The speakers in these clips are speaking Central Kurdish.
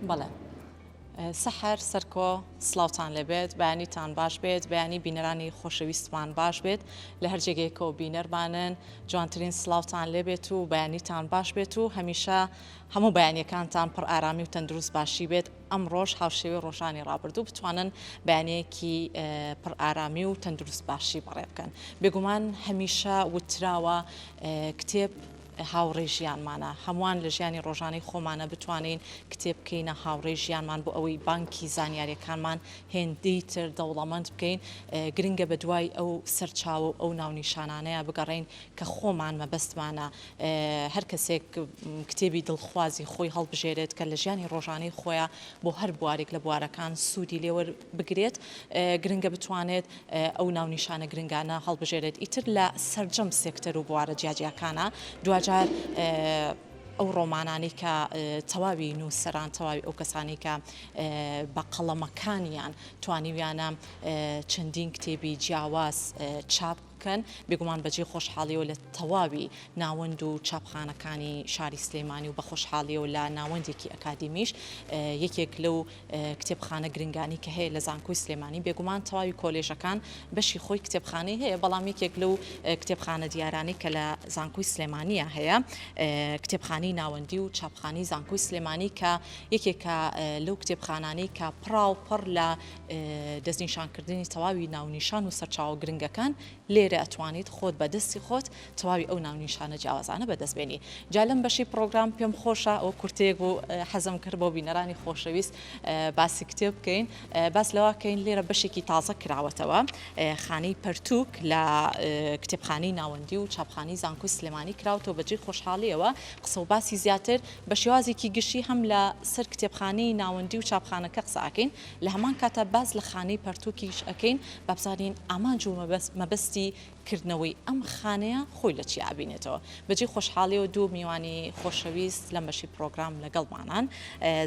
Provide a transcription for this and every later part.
بەڵێ سەحەر سەرکۆ سڵاوتان لێبێت بەیانیتان باش بێت بەیانی بینەرانی خۆشەویستمان باش بێت لە هەر جێگەیەکەوە بینەرمانن جوانترین سڵاوتان لێبێت و بەیانیتان باش بێت و هەمیشە هەموو بەیانیەکانتان پڕ ئارامی و تەندروست باشی بێت ئەمڕۆش هاوشێوەی ڕۆژانی ڕابردوو بتوانن بەیانیەکی پڕ ئارامی و تەندروست باشی بەڕێ بکەن بێگومان هەمیشە وتراوە کتێب هاوڕێی ژیانمانە، هەمووان لە ژیانی ڕۆژانەی خۆمانە بتوانین کتێب بکەینە هاوڕێی ژیانمان بۆ ئەوەی بانکی زانیاریەکانمان هێندەی تر دەوڵەمەند بکەین، گرنگە بە دوای ئەو سەرچاوە و ئەو ناونیشانانەیا بگەڕێین کە خۆمان مەبەستمانە، هەر کەسێک کتێبی دڵخوازی خۆی هەڵبژێرێت کە لە ژیانی ڕۆژانەی خۆیا بۆ هەر بوارێک لە بوارەکان سوودی لێوەربگرێت گرنگە بتوانێت ئەو ناونیشانە گرنگانە هەڵبژێرێت ئیتر لە سەرجەم سێکتەر و بوارە جیاجیاکانە دواجار ئەو ڕۆمانانەی کە تەواوی نووسەران تەواوی ئەو کەسانی کە بە قەڵەمەکانیان توانیویانە چەندین کتێبی جیاواز چاپ بکەن بێگومان بەجێ خۆشحاڵیەوە لە تەواوی ناوەند و چاپخانەکانی شاری سلێمانی و بە خۆشحاڵیەوە لە ناوەندێکی ئەکادیمیش یەکێک لەو کتێبخانە گرنگانی کە هەیە لە زانکۆی سلێمانی، بێگومان تەواوی کۆلێژەکان بەشی خۆی کتێبخانەی هەیە، بەڵام یەکێک لەو کتێبخانە دیارانەی کە لە زانکۆی سلێمانیە هەیە کتێبخانەی ناوەندی و چاپخانەی زانکۆی سلێمانی کە یەکێکە لەو کتێبخانانەی کە پڕاوپڕ لە دەستنیشانکردنی تەواوی ناونیشان و سەرچاوە گرنگەکان لێرە ئەتوانیت خۆت بە دەستی خۆت تەواوی ئەو ناونیشانە جیاوازانە بەدەست بێنی. جا لەم بەشەی پڕۆگرام پێم خۆشە ئەوە کورتەیەک بوو حەزم کرد بۆ بینەرانی خۆشەویست باسی کتێب بکەین باس لەوە کەین لێرە بەشێکی تازە کراوەتەوە خانەی پەرتوک لە کتێبخانەی ناوەندی و چاپخانەی زانکۆی سلێمانی کراوەتەوە بەجێی خۆشحاڵیەوە قسە و باسی زیاتر بە شێوازێکی گشتی هەم لە سەر کتێبخانەی ناوەندی و چاپخانەکە قسە ئەکەین لە هەمان کاتا باس لە خانەی پەرتوکیش ئەکەین با بزانین ئامانج و مەبەستی کردنەوەی ئەم خانەیە خۆی لە چی ئەبینێتەوە. بەجێی خۆشحاڵیەوە دوو میوانی خۆشەویست لەم بەشی پڕۆگرام لەگەڵمانان.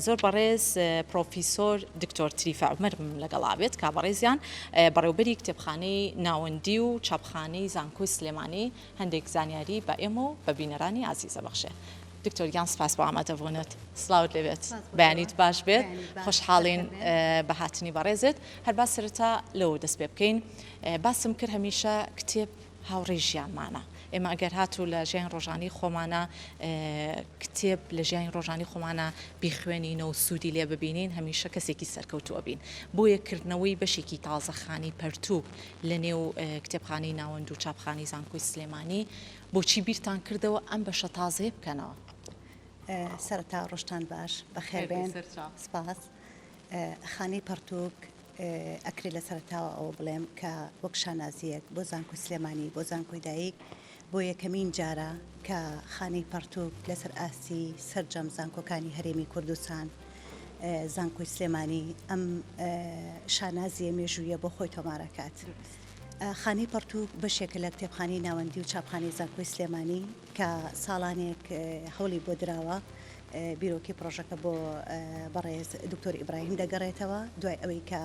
زۆر بەڕێز پڕۆفیسۆر دکتۆر تریفە عومەرم لەگەڵا بێت کا بەڕێزیان بەڕێوبەری کتێبخانەی ناوەندی و چاپخانەی زانکۆی سلێمانی هەندێک زانیاری بە ئێمە و بە بینەرانی ئازیز ئەبەخشێ. دکتۆر گیان سپاس بۆ ئامادەبوونت. سڵاوت لێبێت. بەیانیت باش بێت. خۆشحاڵین بە هاتنی بەڕێزت. هەر با سەرەتا لەوە دەست پێ بکەین. باسم کرد هەمیشە کتێب هاوڕێی ژیانمانە. ئێمە ئەگەر هاتوو لە ژیانی ڕۆژانەی خۆمانا کتێب لە ژیانی ڕۆژانەی خۆمانا بیخوێنینەوە و سوودی لێ ببینین هەمیشە کەسێکی سەرکەوتوو ئەبین. بۆیە کردنەوەی بەشێکی تازە خانەی پەرتووک لە نێو کتێبخانەی ناوەند و چاپخانەی زانکۆی سلێمانی بۆچی بیرتان کردەوە ئەم بەشە تازەیە بکەنەوە؟ سەرەتا ڕۆژتان باش، بەخێربێن، سپاس. خانەی پەڕتووک ئەکرێ لە سەرەتاوە ئەوە بڵێم کە وەک شانازییەک بۆ زانکۆی سلێمانی، بۆ زانکۆی دایک، بۆ یەکەمین جارە کە خانەی پەڕتووک لەسەر ئاستی سەرجەم زانکۆکانی هەرێمی کوردستان، زانکۆی سلێمانی ئەم شانازییە مێژوویە بۆ خۆی تۆمار ئەکات. خانەی پەڕتووک بەشێکە لە کتێبخانەی ناوەندی و چاپخانەی زانکۆی سلێمانی کە ساڵانێک هەوڵی بۆ دراوە. بیرۆکەی پڕۆژەکە بۆ بەڕێز دکتۆر ئیبراهیم دەگەڕێتەوە دوای ئەوەی کە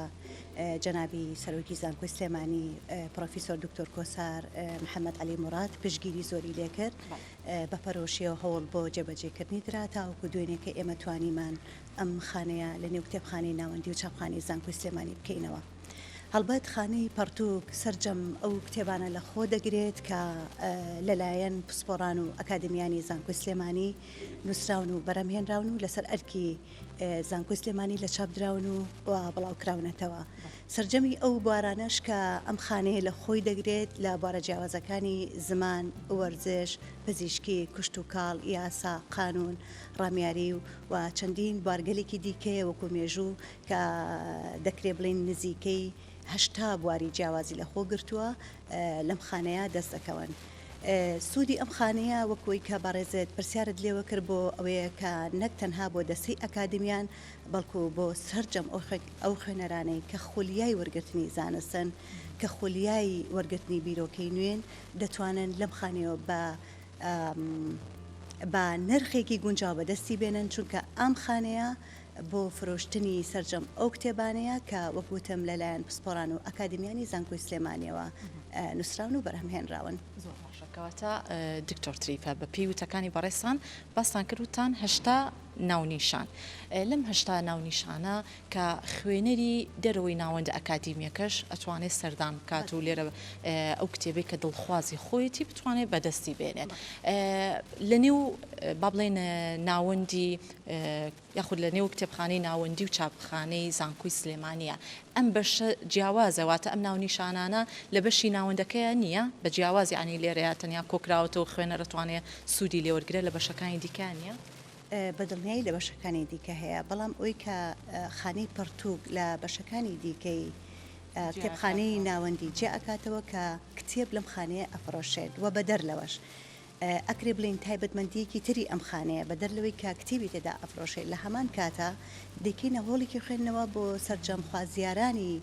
جەنابی سەرۆکی زانکۆی سلێمانی پڕۆفیسۆر دکتۆر کۆسار محەمەد عەلی موراد پشتگیری زۆری لێکرد بە پەرۆشیەوە هەوڵ بۆ جێبەجێکردنی درا تاوەکو دوێنێ کە ئێمە توانیمان ئەم خانەیە لە نێو کتێبخانەی ناوەندی و چاپخانەی زانکۆی سلێمانی بکەینەوە. هەڵبەت خانەی پەڕتووک سەرجەم ئەو کتێبانە لە خۆ دەگرێت کە لەلایەن پسپۆڕان و ئەکادمیانی زانکۆی سلێمانی نووسراون و بەرهەمهێنراون و لەسەر ئەرکی زانکۆی سلێمانی لە چاپ دراون و بڵاوکراونەتەوە. سەرجەمی ئەو بوارانەش کە ئەم خانەیە لە خۆی دەگرێت لە بوارە جیاوازەکانی زمان، وەرزش، پزیشکی، کشتوکاڵ، یاسا، قانوون، ڕامیاری و چەندین بوارگەلێکی دیکەیە وەکو مێژوو کە دەکرێ بڵێین نزیکەی 80 بواری جیاوازی لە خۆ گرتووە لەم خانەیە دەست دەکەون. سوودی ئەم خانەیە وەک وەی کە بەڕێزت پرسیارت لێوە کرد بۆ ئەوەیە کە نەک تەنها بۆ دەستەی ئەکادمیان بەڵکو بۆ سەرجەم ئەو خوێنەرانەی کە خولیای وەرگرتنی زانستن کە خولیای وەرگرتنی بیرۆکەی نوێن دەتوانن لەم خانەیەوە بە بە نرخێکی گونجاو بەدەستی بێنن چونکە ئەم خانەیە بۆ فرۆشتنی سەرجەم ئەو کتێبانەیە کە وەک وتم لەلایەن پسپۆران و ئەکادیمیانی زانکۆی سلێمانیەوە نووسراون و بەرهەمهێنراون. زۆر باشە کەواتە دکتۆر تریفە بە پێی وتەکانی بەڕێزتان باستان کرد وتتان 80. ناونیشان. لەم 80 ناونیشانە کە خوێنەری دەرەوەی ناوەندە ئەکادیمیەکەش ئەتوانێت سەردان بکات و لێرە ئەو کتێبەی کە دڵخوازی خۆیەتی بتوانێت بەدەستی بێنێت. لە نێو با بڵێن ناوەندی یاخود لە نێو کتێبخانەی ناوەندی و چاپخانەی زانکۆی سلێمانییە. ئەم بەشە جیاوازە، واتە ئەم ناونیشانانە لە بەشی ناوەندەکەیا نییە بە جیاواز، یانی لێرەیا تەنیا کۆکراوەتەوە خوێنەر ئەتوانێ سوودی لێ وەرگرێ، لە بەشەکانی دیکەیا نییە؟ بە دڵنیایی لە بەشەکانی دیکە هەیە، بەڵام ئەوەی کە خانەی پەڕتووک لە بەشەکانی دیکەی کتێبخانەی ناوەندی جیا ئەکاتەوە کە کتێب لەم خانەیە ئەفڕۆشێت و بەدەر لەوەش ئەکرێ بڵێین تایبەتمەندییەکی تری ئەم خانەیە بەدەر لەوەی کە کتێبی تێدا ئەفرۆشێ لە هەمان کاتا دەیکەینە هۆڵێکی خوێندنەوە بۆ سەرجەم خوازیارانی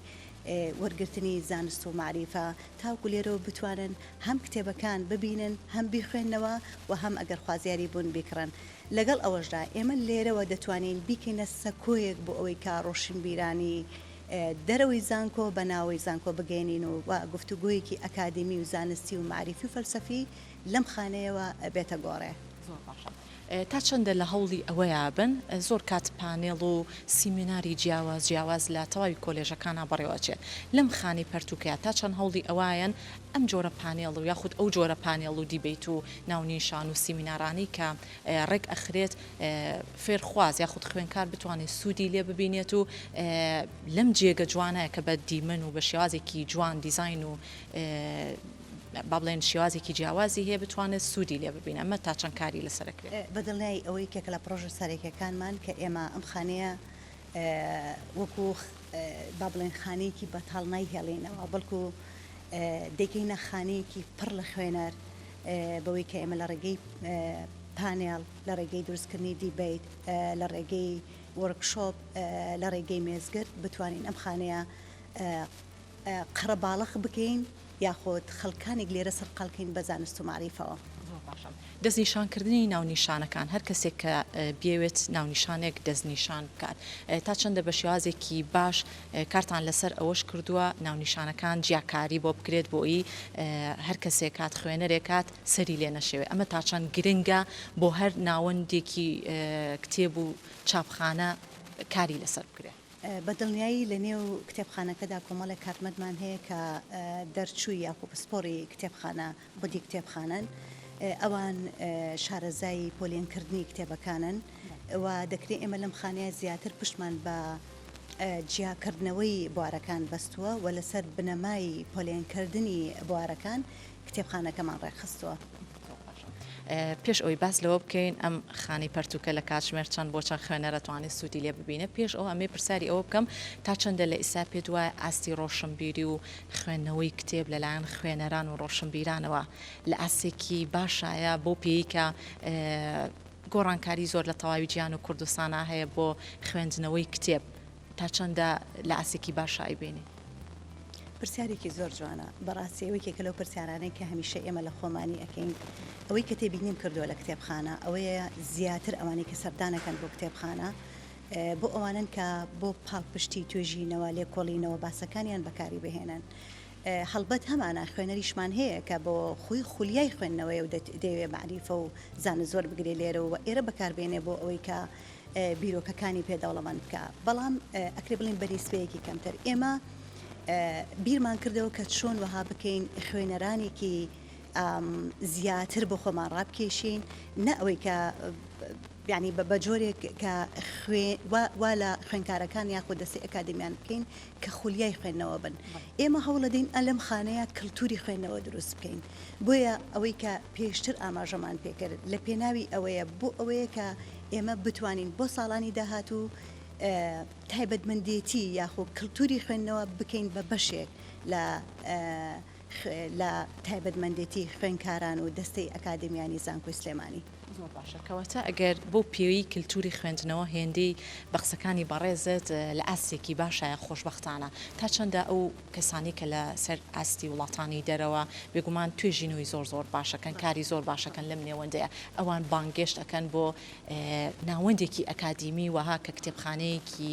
وەرگرتنی زانست و مەعریفە تاوەکو لێرەوە بتوانن هەم کتێبەکان ببینن هەم بیخوێننەوە و هەم ئەگەر خوازیاری بوون بیکڕن لەگەڵ ئەوەشدا ئێمە لێرەوە دەتوانین بیکەینە سەکۆیەک بۆ ئەوەی کە ڕۆشنبیرانی دەرەوەی زانکۆ بە ناوەوەی زانکۆ بگەیەنین و گفتوگۆیەکی ئەکادیمی و زانستی و مەعریفی و فەلسەفی لەم خانەیەوە بێتە گۆڕێ. زۆر باشە تا چەندە لە هەوڵی ئەوەیا بن زۆر کات پانێڵ و سیمیناری جیاواز جیاواز لە تەواوی کۆلێژەکانا بەڕێوە ئەچێت لەم خانەی پەرتوکەیا تا چەند هەوڵی ئەوایەن ئەم جۆرە پانێڵ و یاخود ئەو جۆرە پانێڵ و دیبەیت و ناونیشان و سیمینارانەی کە ڕێک ئەخرێت فێرخواز یاخود خوێنکار بتوانێت سوودی لێ ببینێت و لەم جێگە جوانە کە بە دیمەن و بە شێوازێکی جوان دیزاین و با بڵێن شێوازێکی جیاوازی هەیە بتوانێت سوودی لێ ببینێت ئەمە تا چەند کاری لەسەر ئەکرێت؟ بە دڵنیایی ئەوە یەکێکە لە پڕۆژە سەرەکیەکانمان کە ئێمە ئەم خانەیە وەکو با بڵێن خانەیەکی بەتاڵ نایهێڵینەوە بەڵکو دەیکەینە خانەیەکی پڕ لە خوێنەر بەوەی کە ئێمە لە ڕێگەی پانێڵ لە ڕێگەی دروستکردنی دیبەیت لە ڕێگەی وۆرکشۆپ لە ڕێگەی مێزگرد بتوانین ئەم خانەیە قەرەباڵغ بکەین یاخود خەڵکانێک لێرە سەرقاڵ کەین بە زانست و مەعریفەوە. زۆر باشە. دەستنیشانکردنی ناونیشانەکان، هەر کەسێک کە بیەوێت ناونیشانێک دەستنیشان بکات، تا چەندە بە شێوازێکی باش کارتان لەسەر ئەوەش کردووە ناونیشانەکان جیاکاری بۆ بکرێت بۆ ئی هەر کەسێک هات خوێنەرێک هات سەری لێ نەشێوێ ئەمە تا چەند گرنگە بۆ هەر ناوەندێکی کتێب و چاپخانە کاری لەسەر بکرێت؟ بە دڵنیایی لە نێو کتێبخانەکەدا کۆمەڵێک کارمەندمان هەیە کە دەرچووی یاخۆ پسپۆڕی کتێبخانە، خودی کتێبخانەن. ئەوان شارەزای پۆلێنکردنی کتێبەکانن و دەکرێ ئێمە لەم خانەیە زیاتر پشتمان بە جیاکردنەوەی بوارەکان بەستووە و لەسەر بنەمای پۆلێنکردنی بوارەکان کتێبخانەکەمان ڕێکخستووە. پێش ئەوەی باس لەوە بکەین ئەم خانەی پەرتووکە لە کاتژمێر چەند بۆ چەند خوێنەر ئەتوانێت سوودی لێ ببینێت، پێش ئەوە ئەمەوێ پرسیاری ئەوە بکەم تا چەندە لە ئیستا پێت وایە ئاستی ڕۆشنبیری و خوێندنەوەی کتێب لەلایەن خوێنەران و ڕۆشنبیرانەوە لە ئاستێکی باشایە بەو پێیەی کە گۆڕانکاری زۆر لە تەواوی جیهان و کوردستانا هەیە بۆ خوێندنەوەی کتێب تا چەندە لە ئاستێکی باشا ئەیبینی؟ پرسیارێکی زۆر جوانە بەڕاستی ئەوە یەکێکە لەو پرسیارانەی کە هەمیشە ئێمە لە خۆمانی ئەکەین ئەوەی کە تێبینیم کردووە لە کتێبخانە ئەوەیە زیاتر ئەوانەی کە سەردانەکەن بۆ کتێبخانە بۆ ئەوانەن کە بۆ پاڵپشتی توێژینەوە لێکۆڵینەوە باسەکانیان بەکاری بهێنن هەڵبەت هەمانە خوێنەریشمان هەیە کە بۆ خۆی خولیای خوێندنەوەیە و دەیەوێ مەعریفە و زانست وەربگرێ لێرە و ئێرە بەکاربێنێ بۆ ئەوەی کە بیرۆکەکانی پێ دەوڵەمەند بکا بەڵام ئەکرێ بڵێین بە نیسبەیەکی کەمتر ئێمە بیرمان کردەوە کە چۆن وەها بکەین خوێنەرانێکی زیاتر بۆ خۆمان ڕابکێشین نە ئەوەی کە یعنی بە جۆرێک کە خوێ وا لە خوێنکارەکان یاخود دەستی ئەکادمیان بکەین کە خولیای خوێندنەوە بن ئێمە هەوڵەدەین ئەلم خانەیە کللتوری خوێندنەوە دروست بکەین بۆیە ئەوەی کە پێشتر ئاماژەمان پێکرد لە پێناوی ئەوەیە بۆ ئەوەیە کە ئێمە بتوانین بۆ ساڵانی داهاتوو تایبەتمەندێتی یاخۆ کلتوری خوێندنەوە بکەین بە بەشێک لە لە تایبەتمەندێتی خوێنکاران و دەستەی ئەکادمیانی زانکۆی سلێمانی. زۆر باشە کەواتە ئەگەر بەو پێیەی کلتوری خوێندنەوە هێندەی بە قسەکانی بەڕێزت لە ئاستێکی باشایە خۆشبەختانە تا چەندە ئەو کەسانەی کە لە سەر ئاستی وڵاتانی دەرەوە بێگومان توێژینەوەی زۆر زۆر باشەکەن کاری زۆر باشەکەن لەم نێوەندەیە ئەوان بانگێشت ئەکەن بۆ ناوەندێکی ئەکادیمی وەها کە کتێبخانەیەکی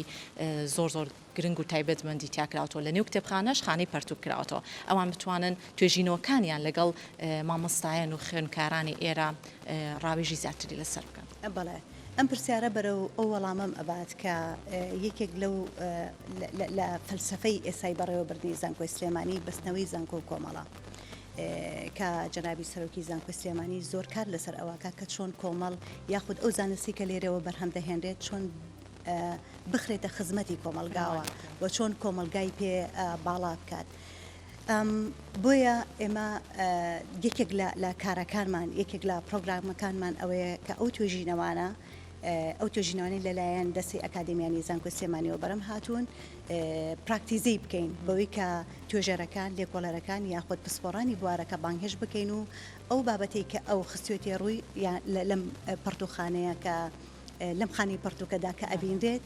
زۆر زۆر گرنگ و تایبەتمەندی تیا کراوەتەوە لە نێو کتێبخانەش خانەی پەرتوک کراوەتەوە ئەوان بتوانن توێژینەوەکانیان لەگەڵ مامۆستایان و خوێندکارانی ئێرە ڕاوێژی زیاتری لەسەر بکەن. بەڵێ. ئەم پرسیارە بەرەو ئەو وەڵامەم ئەبات کە یەکێک لەو لە فەلسەفەی ئێستای بەڕێوەبردنی زانکۆی سلێمانی بەستنەوەی زانکۆ و کۆمەڵە کە جەنابی سەرۆکی زانکۆی سلێمانی زۆر کار لەسەر ئەوەکە کە چۆن کۆمەڵ یاخود ئەو زانستی کە لێرەوە بەرهەم دەهێنرێت چۆن بخرێتە خزمەتی کۆمەڵگاوە و چۆن کۆمەڵگای پێ باڵا بکات. بۆیە ئێمە یەکێک لە کارەکانمان، یەکێک لە پرۆگرامەکانمان ئەوەیە کە ئەو توێژینەوانە ئەو توێژینەوانەی لەلایەن دەستەی ئەکادیمیانی زانکۆی سلێمانیەوە بەرەم هاتوون پراکتیزەی بکەین بەوەی کە توێژەرەکان، لێکۆڵەرەکان یاخود پسپۆڕانی بوارەکە بانگهێشت بکەین و ئەو بابەتەی کە ئەو خستوێتیە ڕووی لەم پەڕتووخانەیە کە لەم خانەی پەڕتووکەدا کە ئەبینرێت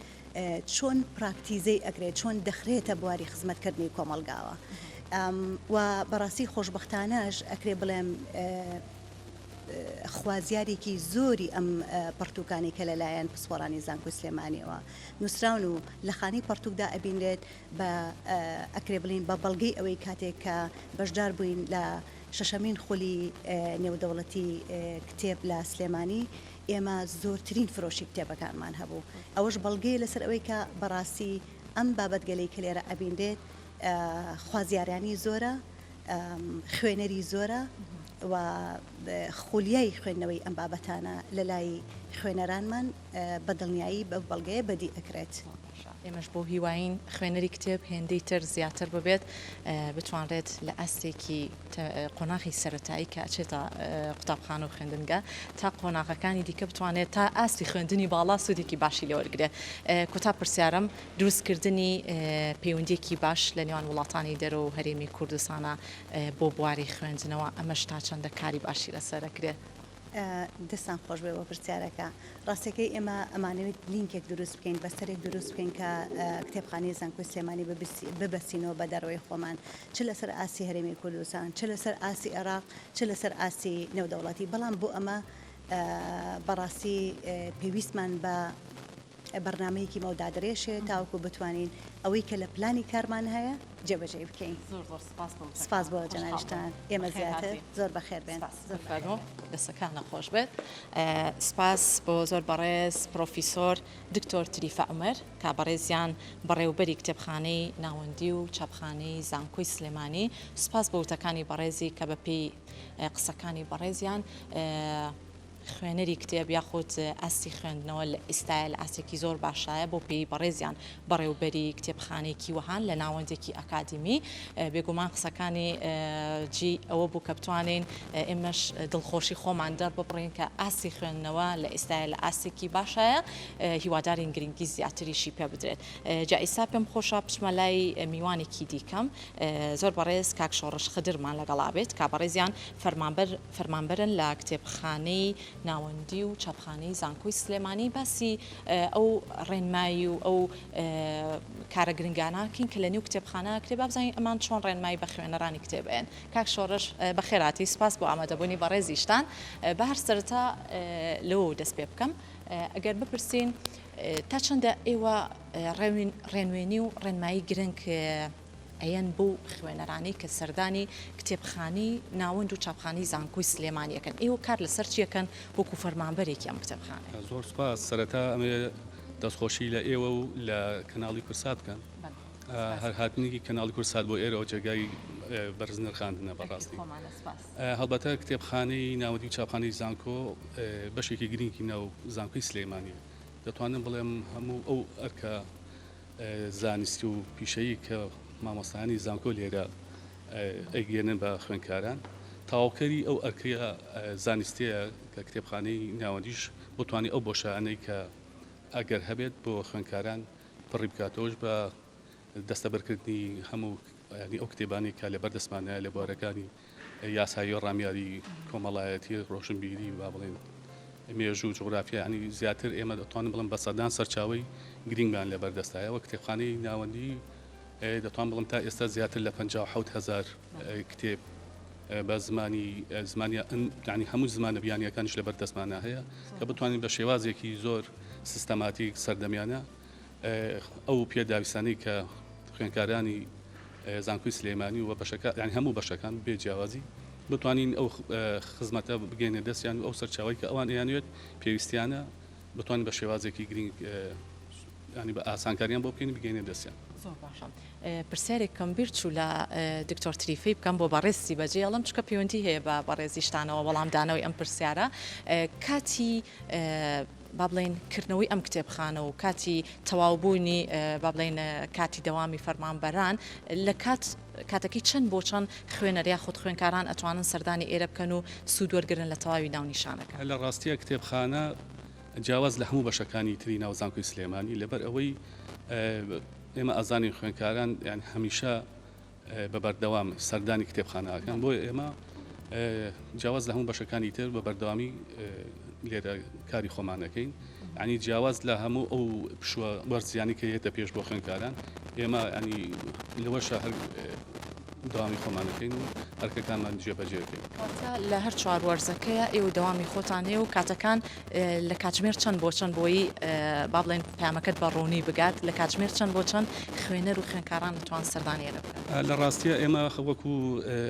چۆن پراکتیزەی ئەکرێت، چۆن دەخرێتە بواری خزمەتکردنی کۆمەڵگاوە و بەڕاستی خۆشبەختانەش ئەکرێ بڵێم خوازیارێکی زۆری ئەم پەڕتووکانەی کە لەلایەن پسپۆڕانی زانکۆی سلێمانیەوە نووسراون و لە خانەی پەڕتووکدا ئەبینرێت بە ئەکرێ بڵێین بە بەڵگەی ئەوەی کاتێک کە بەشدار بووین لە شەشەمین خولی نێودەوڵەتی کتێب لە سلێمانی ئێمە زۆرترین فرۆشی کتێبەکانمان هەبوو، ئەوەش بەڵگەیە لەسەر ئەوەی کە بەڕاستی ئەم بابەتگەلەی کە لێرە ئەبینرێت خوازیارانی زۆرە، خوێنەری زۆرە و خولیای خوێندنەوەی ئەم بابەتانە لەلای خوێنەرانمان بە دڵنیایی بەو بەڵگەیە بەدی ئەکرێت. ئێمەش بەو هیوایین خوێنەری کتێب هێندەی تر زیاتر ببێت، بتوانرێت لە ئاستێکی قۆناغی سەرەتایی کە ئەچێتە قوتابخانە و خوێندنگە تا قۆناغەکانی دیکە بتوانێت تا ئاستی خوێندنی باڵا سوودێکی باشی لێ وەرگرێت. کۆتا پرسیارم دروستکردنی پەیوەندییەکی باش لە نێوان وڵاتانی دەرەوە و هەرێمی کوردستانە بۆ بواری خوێندنەوە، ئەمەش تا چەندە کاری باشی لەسەر ئەکرێت؟ دەستان خۆش بێ بۆ پرسیارەکە. ڕاستەکەی ئێمە ئەمانەوێت لینکێک دروست بکەین، بەستەرێک دروست بکەین کە کتێبخانەی زانکۆی سلێمانی ببەستینەوە بە دەرەوەی خۆمان، چ لەسەر ئاستی هەرێمی کوردستان، چ لەسەر ئاستی عێراق، چ لەسەر ئاستی نێودەوڵەتی. بەڵام بۆ ئەمە بەڕاستی پێویستمان بە بەرنامەیەکی مەودا درێژ هەیە تاوەکو بتوانین ئەوەی کە لە پلانی کارمان هەیە جێبەجێی بکەین. زۆر زۆر سپاس بۆ وتەکان. سپاس بۆ جەنابیشتان. ئێمە زیاتر زۆر بەخێر بێن. سپاس. فەرموو دەستەکانت خۆش بێت. سپاس بۆ زۆر بەڕێز پڕۆفیسۆر دکتۆر تریفە عومەر کە بەڕێزیان بەڕێوبەری کتێبخانەی ناوەندی و چاپخانەی زانکۆی سلێمانی. سپاس بۆ وتەکانی بەڕێزی کە بەپێی قسەکانی بەڕێزیان خوێنەری کتێب یاخود ئاستی خوێندنەوە لە ئیستایا لە ئاستێکی زۆر باشایە بۆ پێی بەڕێزیان بەڕێوبەری کتێبخانەیەکی وەهان لە ناوەندێکی ئەکادیمی بێگومان قسەکانی جێی ئەوە بوو کە بتوانین ئێمەش دڵخۆشی خۆمان دەرببڕین کە ئاستی خوێندنەوە لە ئیستایا لە ئاستێکی باشایە هیوادارین گرنگی زیاتریشی پێ بدرێت جا ئیستا پێم خۆشە بچمە لای میوانێکی دیکەم زۆر بەڕێز کاک شۆڕش خدرمان لەگەڵا بێت کا بەڕێزیان فەرمانبەر فەرمانبەرن لە کتێبخانەی ناوەندی و چاپخانەی زانکۆی سلێمانی باسی ئەو ڕێنمایی و ئەو کارە گرنگانە کەین کە لە نێو کتێبخانە ئەکرێ با بزانین ئەمان چۆن ڕێنمایی بە خوێنەرانی کتێب ئەیەن کاک شۆڕش بەخێرهاتی سپاس بۆ ئامادەبوونی بەڕێزیشتان با هەر سەرەتا لەوەوە دەست پێ بکەم ئەگەر بپرسین تا چەندە ئێوە ڕێنوێنی و ڕێنمایی گرنگ ئەیەن بەو خوێنەرانەی کە سەردانی کتێبخانەی ناوەند و چاپخانەی زانکۆی سلێمانی ئەکەن، ئێوە کار لەسەر چی ئەکەن وەکو فەرمانبەرێکی ئەم کتێبخانەیە؟ زۆر سوپاس، سەرەتا ئەمەوێ دەستخۆشی لە ئێوە و لە کەناڵی کوردسات بکەم. هەر هاتنی کەناڵی کوردسات بۆ ئێرەوە جێگای بەرز نرخاندنە بەڕاستی. هەڵبەتە کتێبخانەی ناوەندی و چاپخانەی زانکۆ بەشێکی گرنگی ناو زانکۆی سلێمانیە. دەتوانم بڵێم هەموو ئەو ئەرکە زانستی و پیشەیی کە مامۆستایانی زانکۆ لێرە ئەیگەیەنن بە خوێندکاران، تەواوکەری ئەو ئەرکە زانستییە کە کتێبخانەی ناوەندیش بتوانێت ئەو بۆشایانەی کە ئەگەر هەبێت بۆ خوێندکاران پڕی بکاتەوەش بە دەستەبەرکردنی هەموو یانی ئەو کتێبانەی کە لەبەر دەستمانایە لە بوارەکانی یاسایی و ڕامیاری کۆمەڵایەتی ڕۆشنبیری با بڵێن مێژوو جوغرافیا ینی زیاتر ئێمە دەتوانم بڵێم بە سەدان سەرچاوەی گرینگمان لەبەر دەستایە وە کتێبخانەی ناوەندی دەتوان بڵم تا ئێستا زیاتر لە 57 هزار کتێب بە زمانی زمانی ینی هەموو زمانە بیانیەکانیش لەبەر دەستمانە هەیە کە بتوانین بە شێوازێکی زۆر سیستەماتیک سەردەمیانە ئەو پێداویستانەی کە خوێندکارانی زانکۆی سلێمانی و بەشەکە یانی هەموو بەشەکان بێ جیاوازی بتوانین ئەو خزمەتە بگەینە دەستیان و ئەو سەرچاوەی کە ئەوان ئەیانوێت پێویستیانە. بتوانین بە شێوازێکی گرینگ یانی بە ئاسانکاریان بۆ بکەین بگەینە دەستیان. زۆر باشە پرسیارێکم بیر چوو لە دکتۆر تریفەی بکەم بۆ بەڕێزتی بەجێ ئەڵێم چونکە پەیوەندی هەیە بە بەڕێزیشتانەوە وەڵامدانەوەی ئەم پرسیارە کاتی با بڵێین کردنەوەی ئەم کتێبخانە و کاتی تەواوبوونی با بڵێین کاتی دەوامی فەرمانبەران لە کات کاتەکەی چەند بۆ چەند خوێنەر یاخود خوێنکاران ئەتوانن سەردانی ئێرە بکەن و سوود وەرگرن لە تەواوی ناونیشانەکە؟ لە ڕاستیا کتێبخانە جیاواز لە هەموو بەشەکانی تری ناو زانکۆی سلێمانی لەبەر ئەوەی ئێمە ئەزانین خوێندکاران یان هەمیشە بە بەردەوام سەردانی کتێبخانە ئەکەن بۆیە ئێمە جیاواز لە هەموو بەشەکانی تر بە بەردەوامی لێرە کاری خۆمان ئەکەین ینی جیاواز لە هەموو ئەو پشوە وەرزیانی کە یەتە پێش بۆ خوێندکاران ئێمە ینی لەوەشە هەر دەوامی خۆمان ئەکەین و ئەرکەکانمان جێبەجێ ئەکەین. کەواتە لە هەر چوار وەرزەکەیا ئێوە دەوامی خۆتان هەیە و کاتەکان لە کاتژمێر چەند بۆ چەند بۆی با بڵێن پەیامەکەت بە ڕوونی بگات لە کاتژمێر چەند بۆ چەند خوێنەر و خوێندکاران دەتوان سەردانی ئێرە بکەن؟ لە ڕاستیا ئێمە وەکو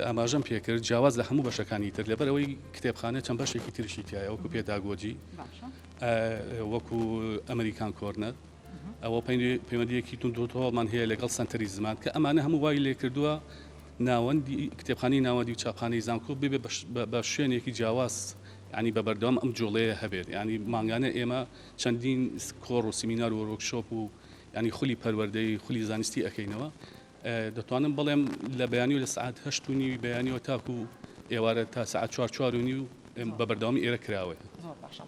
ئاماژەم پێکرد جیاواز لە هەموو بەشەکانی تر لەبەر ئەوەی کتێبخانە چەند بەشێکی تریشی تیایە وەکو پێداگۆجی وەکو American Corner ئەوە پەیوەندییەکی توندوتۆڵمان هەیە لەگەڵ سەنتەری زمان کە ئەمانە هەموو وای لێکردووە ناوەندی کتێبخانەی ناوەندی و چاپخانەی زانکۆ ببێ بە شوێنێکی جیاواز ینی بە بەردەوام ئەم جوڵەیە هەبێت ینی مانگانە ئێمە چەندین کۆڕ و سیمینار و workshop و ینی خولی پەروەردەی خولی زانستی ئەەکەینەوە دەتوانم بڵێم لە بەیانی و لە سعات هەشت و نیوی بەیانیەوە تاکو ئێوارە تا سعات چوار چوار و نیو بە بەردەوامی ئێرە کراوەیە. زۆر باشە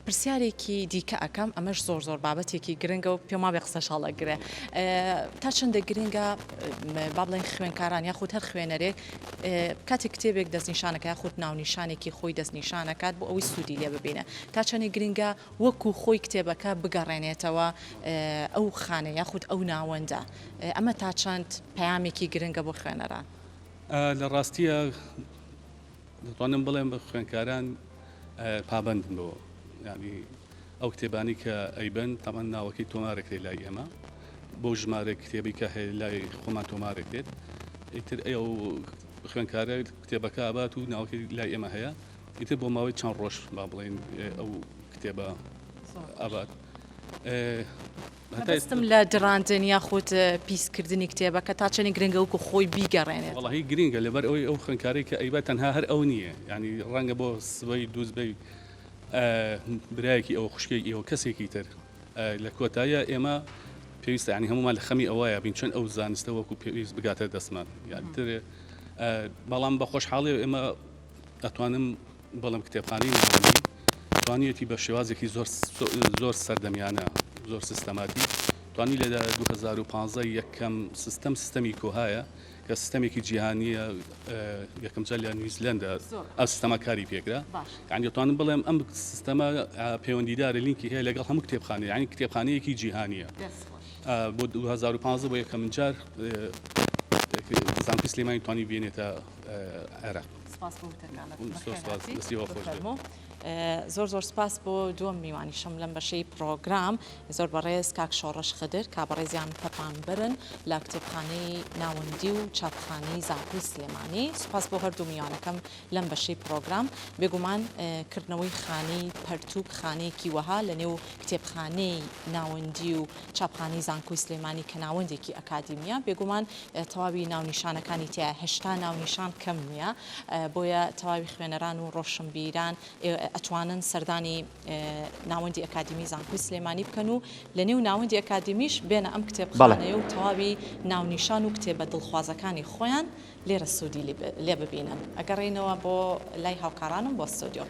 پرسیارێکی دیکە ئەکەم ئەمەش زۆر زۆر بابەتێکی گرنگە و پێم وابێ قسەش هەڵەگرێ تا چەندە گرنگە با بڵێن خوێنکاران یاخود هەر خوێنەرێک کاتێک کتێبێک دەستنیشانەکە یاخود ناونیشانێکی خۆی دەستنیشانەکات بۆ ئەوەی سوودی لێ ببینە تا چەندی گرنگە وەکو خۆی کتێبەکە بگەڕێنێتەوە ئەو خانە یاخود ئەو ناوەندە ئەمە تا چەند پەیامێکی گرنگە بۆ خوێنەران؟ لە ڕاستیە دەتوانم بڵێم خوێندکاران پابەندن بۆ ینی ئەو کتێبانی کە ئەیبەن تامان ناوەکەی تۆمارەکرێت لای ئێمە بۆ ژمارە کتێبی کە هەیە لای خۆمان تۆمارەکرێت ئیتر ئەو خوێندکارە کتێبەکە ئابات و ناوەکەی لای ئێمە هەیە ئیتر بۆ ماوەی چەند ڕۆژ با بڵێین ئەو کتێبە ئابات مەبەستم لە دڕاندن یاخود پیسکردنی کتێبەکە تا چەنی گرنگە وەکو خۆی بیگەڕێنێت؟ وەڵاهی گرنگە لەبەر ئەوەی ئەو خوێندکارەی کە ئەیبات تەنها هەر ئەو نییە یانی ڕەنگە بۆ سبەی دووسبەی برایەکی ئەو خوشکێکی ئەو کەسێکی تر لە کۆتاییە ئێمە پێویستە ینی هەمومان لە خەمی ئەوەیە بین چۆن ئەو زانستە وەکو پێویست بگاتە دەستمان یان تر بەڵام بە خۆشحاڵی ئێمە ئەتوانم بەڵێم کتێبخانەی ناوەندی توانیەتی بە شێوازێکی زۆر زۆر سەردەمیانە زۆر سیستەماتیک توانی لە 2015 یەکەم سیستەم سیستەمی کۆهایە کە سیستەمێکی جیهانیە یەکەم جار لە نیوزلەندا ئەو سیستەمە کاری پێکرا یعنی دەتوانم بڵێم ئەم سیستەمە پەیوەندیدارە لینکی هەیە لەگەڵ هەموو کتێبخانە یعنی کتێبخانەیەکی جیهانیە بۆ 2015 بۆ یەکەم جار زانکۆی سلێمانی توانی بێنێتە عێراق. سپاس بۆ وتەکانت. زۆر سپاس دەستی ئێوە خۆش بێت. زۆر زۆر سپاس بۆ دووەم میوانیشم لەم بەشەی پڕۆگرام زۆر بەڕێز کاک شۆڕش خدر کا بەڕێزیان فەرمانبەرن لە کتێبخانەی ناوەندی و چاپخانەی زانکۆی سلێمانی سوپاس بۆ هەردوو میوانەکەم لەم بەشەی پڕۆگرام بێگومان کردنەوەی خانەی پەرتوک خانەیەکی وەها لە نێو کتێبخانەی ناوەندی و چاپخانەی زانکۆی سلێمانی کە ناوەندێکی ئەکادیمیە بێگومان تەواوی ناونیشانەکانی تیایە 80 ناونیشان کەم نییە بۆیە تەواوی خوێنەران و ڕۆشنبیران ئەتوانن سەردانی ناوەندی ئەکادیمی زانکۆی سلێمانی بکەن و لە نێو ناوەندی ئەکادیمیش بێنە ئەم کتێبخانەیە و تەواوی ناونیشان و کتێبە دڵخوازەکانی خۆیان لێرە سوودی لێ ببینن. ئەگەڕێینەوە بۆ لای هاوکارانم بۆ ستۆدیۆ.